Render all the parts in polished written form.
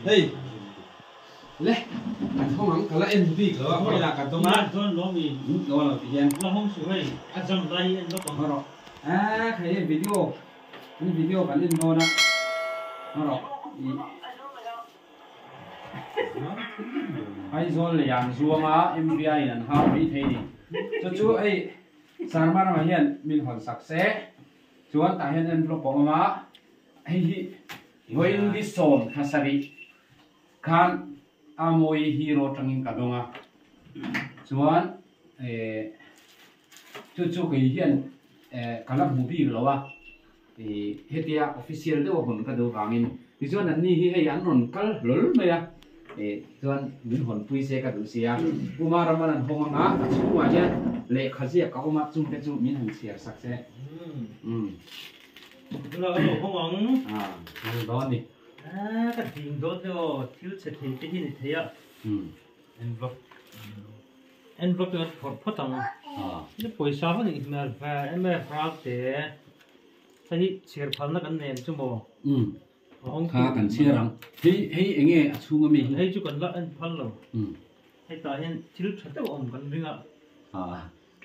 Hei le kan hawng ang ka la en bik lo a hawih lah ka dawng a. Dawn lo ti hian. Hawh rawh a khai hei video kan video kan en dawn a hawh rawh ih Aizawl lei an zuang a MVI in an hau mai thei ni chu chu hei Sarma ramah hian min hawn sak se chuan tah hian envelope a awm a hei hi Vawiin 17 khan Amawii hero atangin ka dawng a, chuan eh chu chu kei hian eh ka la hmu bik lo a, ih hetia official deuh a hawn ka duh vangin tichuan an ni hi hei an rawn kal hlawl mai a, eh chuan min hawnpui se ka duh sia, Puma Raman an hawng ang a, a chhungah hian lehkha ziak a awm a, chungte chu min han chhiar sak se. Umm. Tunah ka lo hawng ang. Ah, hawng dawn ni. Ah, ka ding dawn te aw, thil chhe thei te hi ni thei a. Umm. Envelope. Envelope te kan phawrh phawt ang. Ah. Ni pawisa va nih hmel ve, MF ral te. Hei hi chhiar phalna kan nei ang chu maw? Umm. A hawng Kha kan chhiar ang. Hei, hei enge a chhung ami hi? Hei chu kan la en phal lo. Umm. Hetah hian thil tha deuh a awm kan ring a. Ah.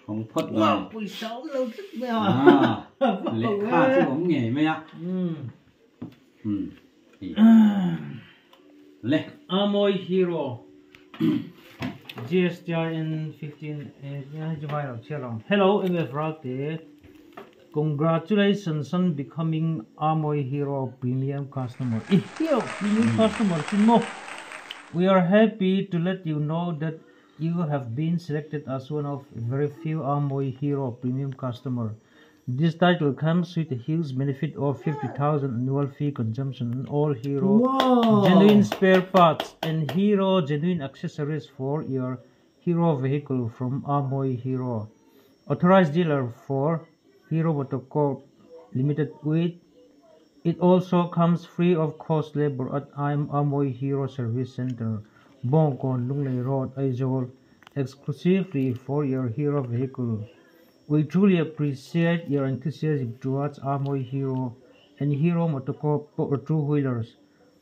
Hawng phawt mai. Wow, pawisa awm lo tlat mai a. Ah, lehkha chu awm ngei mai a. Umm. Umm. Le. Amawi Hero GSTIN 15 Hello MF Ralte Congratulations on becoming Amawi Hero Premium Customer I hero Premium Customer chu maw We are happy to let you know that You have been selected as one of very few Amoy Hero Premium customer. This title comes with a huge benefit of 50,000 annual fee consumption on all Hero Wow! genuine spare parts and Hero genuine accessories for your Hero vehicle from Amoy Hero. Authorized dealer for Hero MotoCorp Limited with It also comes free of cost labor at Amoy Hero Service Center, Bawngkawn Lunglei Road, Aizawl, exclusively for your Hero vehicle. We truly appreciate your enthusiasm towards Amoy Hero and Hero MotoCorp two-wheelers.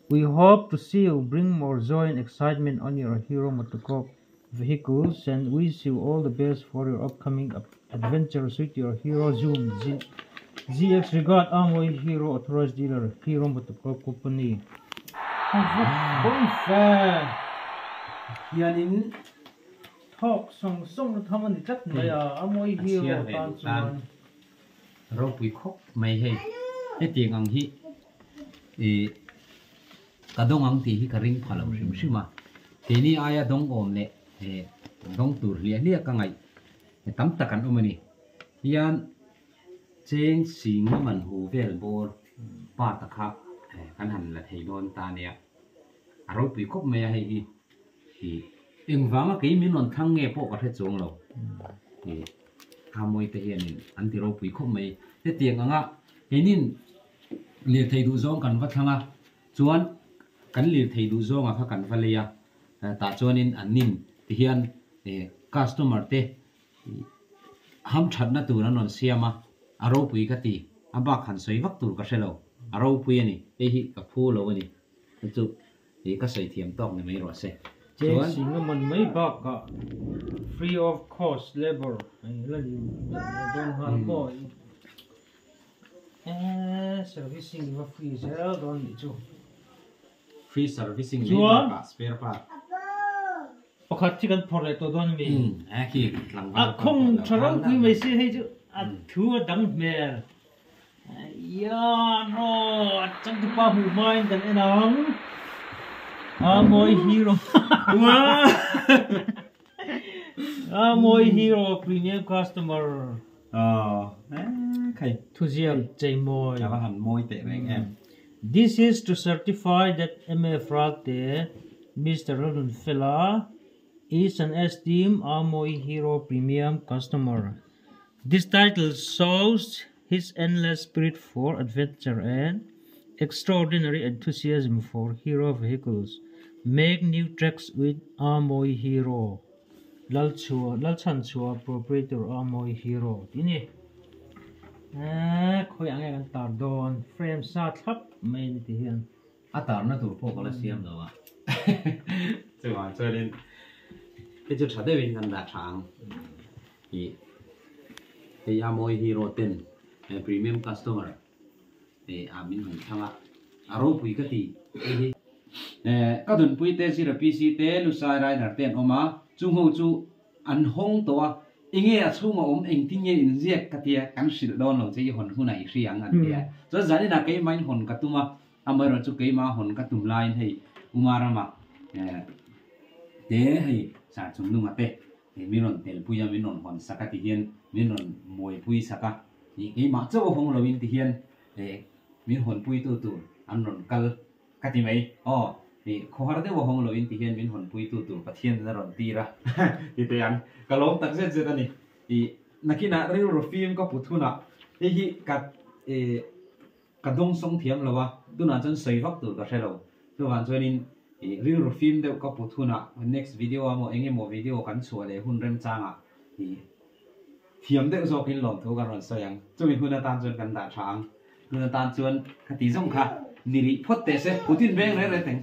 We hope to see you bring more joy and excitement on your Hero MotoCorp vehicles and wish you all the best for your upcoming adventures with your Hero Zoom Z ZX Regard Amoy Hero Authorized Dealer Hero MotoCorp Company. Hianin Thawk sawng sawng na tham a ni tlat mai a, Amoy a Hero chhiar ve tan duh tan chuan. ropui khawp mai hei. Hetiang ang hi ih Ka dawng ang tih hi ka ring pha lo hrim hrim a, keini aia dawng awm leh dawng tur hliah hliah ka ngaih tam tak an awm a ni. Hian cheng sing a man hu vel bawr pa ta kha kan han la thei dawn ta nia, a ropui khawp mai a hei hi ih engvanga kei min rawn thlang nge pawh ka hre chuang lo ih Khamawii te hianin an ti ropui khawp mai. Hetiang anga keinin lirthei duh zawng kan va thlang a, chuan kan lirthei duh zawnga kha kan va lei a, tah chuanin an nin ti hian customer te hamthatna tur an rawn siam a, a ropui ka ti, a bak han sawi vak tur ka hre lo, a ropui a ni, hei hi ka phu lo a ni, chu chu ka sawi thiam tawk ni mai rawh se. Cheng Chuan. Singa man mai bakah free of cost labour la ni dawn nghal maw? Eee servicing va free zel dawn nih chu. Free servicing mai Chuan bakah spare part. Pakhat hi kan phawrh leh tawh dawn ami? Umm a khi tlangval A kan khawng phawrh loh tha khan ropui mai si hei chu a thu a dang hmel. Ia raw a changtupa hmuh hmain kan en ang. A mawi hero. A mawi hero premium customer. Aw khai. Thuziak cheimawi. A va han mawi teh reng em. This is to certify that MF Ralte, Mister Lalnunfela, is an esteemed Amoy Hero Premium customer. This title shows his endless spirit for adventure and extraordinary enthusiasm for hero vehicles. Make new tracks with Amoy Hero. Lalchhuah Lalchhanchhuah Proprietor a mawi hero tih a ni. Eee khawi ang nge kan tar dawn frame sa thlap mai a ni ti hian. A A tarna tur pawh ka la siam lo a. Chuvang chuanin hei chu tha deuhin kan dah tha ang. Ih hei a mawi hero ten premium customer ih a min rawn thlang a, a ropui ka ti hei hi. Ka dunpui te zira PC te Lusai Rider te an awm a, chung ho chu An hawng tawh a, enge a chhunga awm engtin nge inziak ka tia, kan hrilh dawn lo che i hawn hunah i hria ang an ti a. Chuan zaninah keimahin hawn ka tum a, amaherawh chu keimah hawn ka tum laiin hei Uma rama te hei sar chungnunga te min rawn telpui a, min rawn hawn sak a ti hian min rawn muaipui sak a, keimah chauh a hawng loin ti hian min hawnpuitu tur an rawn kal Ka ti mai, aw, ih, khawhar deuh a hawng loin ti hian min hawnpuitu tur Pathian a rawn tir a, ti teh ang. Ka lawm tak zet zet a ni. Ih, nakinah rilru fim ka put hunah hei hi ka, ih, ka dawngsawng thiam lo a, tunah chuan sawi vak tur ka hre lo. Chuvang chuanin, ih, rilru fim deuh ka put hunah next video a maw eng emaw video kan chhuah leh hun remchangah, ih, thiam deuh zawkin lawmthu kan rawn sawi ang. Chumi hun atan chuan kan dah tha ang. Tun atan chuan ka ti zawng kha ni rih phawt teh se, Putin veng reng reng teng.